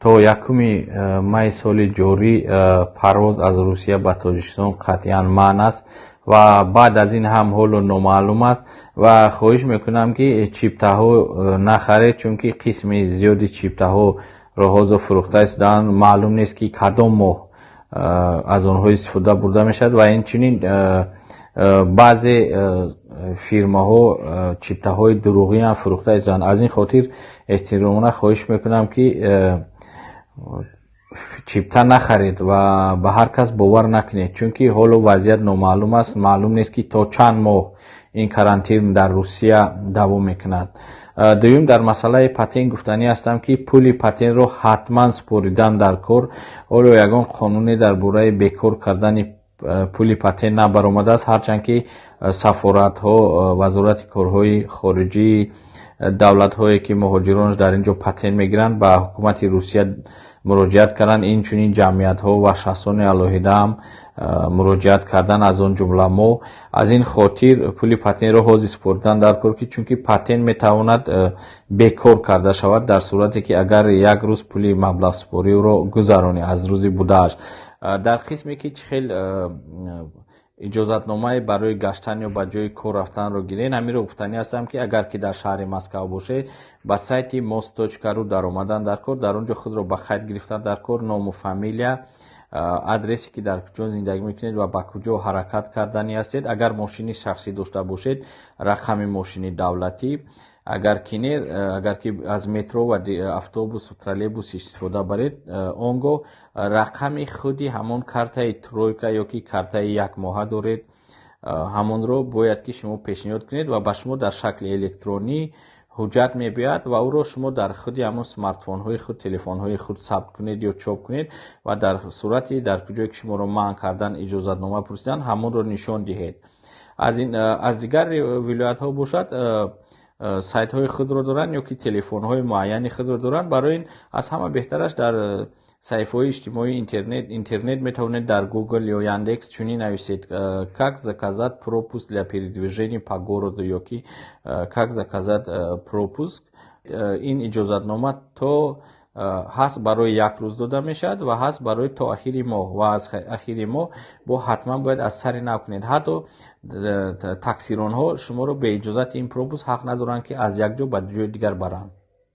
То 1 майи соли ҷорӣ парвоз аз Русия ба Тоҷикистон қатъиян манъ аст ва баъд аз ин ҳам ҳоло номаълум аст. Ва хоҳиш мекунам, ки чиптаҳо нахаред, чунки қисми зиёди чиптаҳоро ҳозир фурӯхта истодаанд. Маълум нест, ки кадом моҳ аз онҳо истифода бурда мешавад. Ва инчунин баъзе фирмаҳо чиптаҳои дурӯғиам фурӯхта истодаанд. Аз ин хотир эҳтиромона хоҳиш мекунам, ки чипта нахаред ва ба ҳар кас бовар накунед, чунки ҳоло вазъият номаълум аст. Маълум нест, ки то чанд моҳ ин карантин дар Русия давом мекунад. Дуюм, дар масъалаи патент гуфтанӣ ҳастам, ки пули патентро ҳатман супоридан дар кор. Ҳоло ягон қонуне дар бораи бекор кардани пули патент набаромадааст, ҳарчанд ки сафоратҳо, Вазорати корҳои хориҷии давлатҳое, ки муҳоҷиронаш дар ин ҷо патент мегиранд, ба ҳукумати Русия муроҷиат карданд. Инчунин ҷамъиятҳо ва шахсони алоҳидаам муроҷиат карданд, аз он ҷумла мо. Аз ин хотир пули патентро ҳозир супоридан дар кор, ки чунки патент метавонад бекор карда шавад, дар сурате ки агар як рӯз пули маблағсупориро гузаронӣ аз рӯзи будааш. Дар қисме ки чӣ хел иҷозатномае барои гаштан ё ба ҷои кор рафтанро гиред, ҳаминро гуфтанӣ ҳастам, ки агар ки дар шаҳри Москав бошед, ба сайти mos.ru даромадан дар кор, дар он ҷо худро ба қайд гирифтан дар кор: ному фамилия, адресе, ки дар куҷо зиндагӣ мекунед ва ба куҷо ҳаракат карданӣ ҳастед. Агар мошини шахсӣ дошта бошед, рақами мошини давлатӣ. Агар ки не, агар ки аз метро ва автобус, троллейбус истифода баред, он гоҳ рақами худи ҳамон картаи «Тройка» ё ки картаи якмоҳа доред, ҳамонро бояд ки шумо пешниҳод кунед ва ба шумо дар шакли электронӣ ҳуҷҷат мебиёяд ва ӯро шумо дар худи ҳамон смартфонҳои худ, телефонҳои худ сабт кунед ё чоп кунед ва дар сурати дар куҷое ки шуморо манъ кардан, иҷозатнома пурсидан, ҳамонро нишон диҳед. Аз дигар вилоятҳо бошад, сайтҳои худро доранд ё ки телефонҳои муайяни худро доранд. Барои ин аз ҳама беҳтараш дар саҳифаҳои иҷтимоии интернет метавонед, дар Google ё Яндекс чунин нависед: «Как заказать пропуск для передвижения по городу» ё ки «Как заказать пропуск». Ин иҷозатнома то ҳаст барои як рӯз дода мешавад ва ҳаст барои то ахири моҳ, ва аз ахири моҳ бо ҳатман бояд аз сари нав кунед. Ҳатто таксиронҳо шуморо бе иҷозати ин пропуск ҳақ надоранд, ки аз як ҷо ба ҷои дигар баранд.